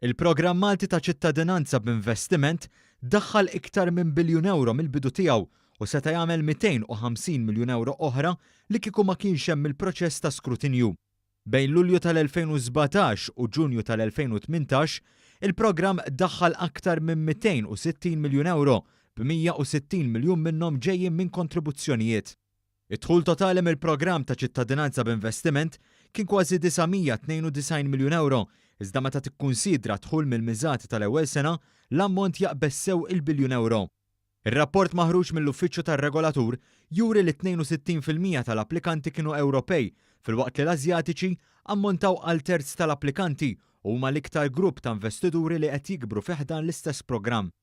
Il-Programm Malti ta' Ċittadinanza b'Investiment daħħal iktar minn biljun ewro mill-bidu tiegħu u seta' jagħmel 250 miljun ewro oħra li kieku ma kienx hemm il-proċess ta' skrutinju. Bejn Lulju tal-2017 u Ġunju tal-2018, il-programm daħħal aktar minn 260 miljun ewro, b'160 miljun minnhom ġejjin minn kontribuzzjonijiet. Id-dħul totali mill-programm ta' ċittadinanza b'investiment kien kważi 992 miljun ewro, iżda meta tikkunsidra d-dħul mill-miżati tal-ewwel sena, l-ammont jaqbeż sew il-biljun ewro. Ir-rapport maħruġ mill-Uffiċċju tar-Regolatur juri li 62% tal-applikanti kienu Ewropej, filwaqt li l-Asjatiċi ammontaw għal terz tal-applikanti u huma l-iktar grupp ta' investituri li qed jikbru fi ħdan l-istess programm.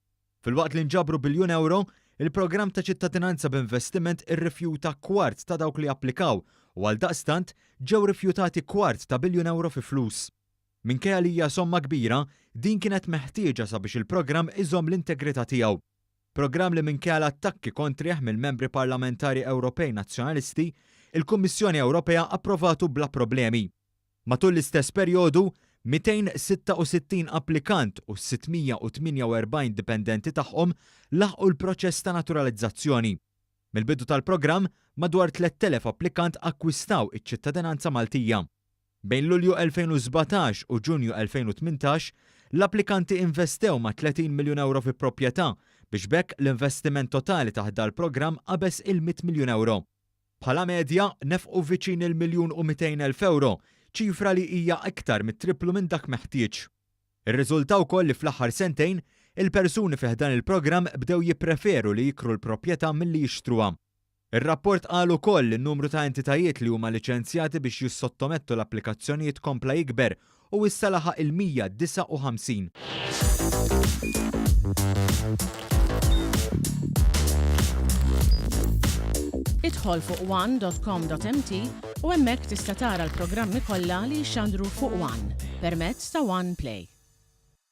Filwaqt li nġabru biljun ewro, il-programm ta' ċittadinanza b'investiment irrifjuta kwart ta' dawk li applikaw u għaldaqstant ġew rifjutati kwart ta' biljun ewro fi flus. Minkejja li hija somma kbira, din kienet meħtieġa sabiex il-programm iżomm l-integrità tiegħu. Programm li minkejja l-attakki kontrih mill-membri parlamentari Ewropej Nazzjonalisti, il-Kummissjoni Ewropea approvatu bla problemi. Matul l-istess perjodu, 266 applikant u 648 dipendenti tagħhom laħqu l-proċess ta' naturalizzazzjoni. Mill-bidu tal-programm, madwar 3,000 applikant akkwistaw iċ-ċittadinanza Maltija. Bejn Lulju 2017 u Ġunju 2018, l-applikanti investew ma' 30 miljun ewro fi proprjetà, biex b'hekk l-investiment totali taħt dal-programm qabeż il-mitt miljun ewro. Bħala medja, nefqu viċin il-miljun u 200,000 ewro, ċifra li hija iktar mit-tripplu minn dak meħtieġ. Irriżulta wkoll li fl-aħħar sentejn, il-persuni fi ħdan il-programm bdew jippreferu li jikru l-proprjetà milli jixtruha. Ir-rapport qal ukoll li n-numru ta' entitajiet li huma liċenzjati biex jissottomettu l-applikazzjonijiet kompla jikber u issa laħaq il-159. Idħol fuq one.com.mt u hemmhekk tista' tara l-programmi kollha li jixxandru fuq One permezz ta' One Play.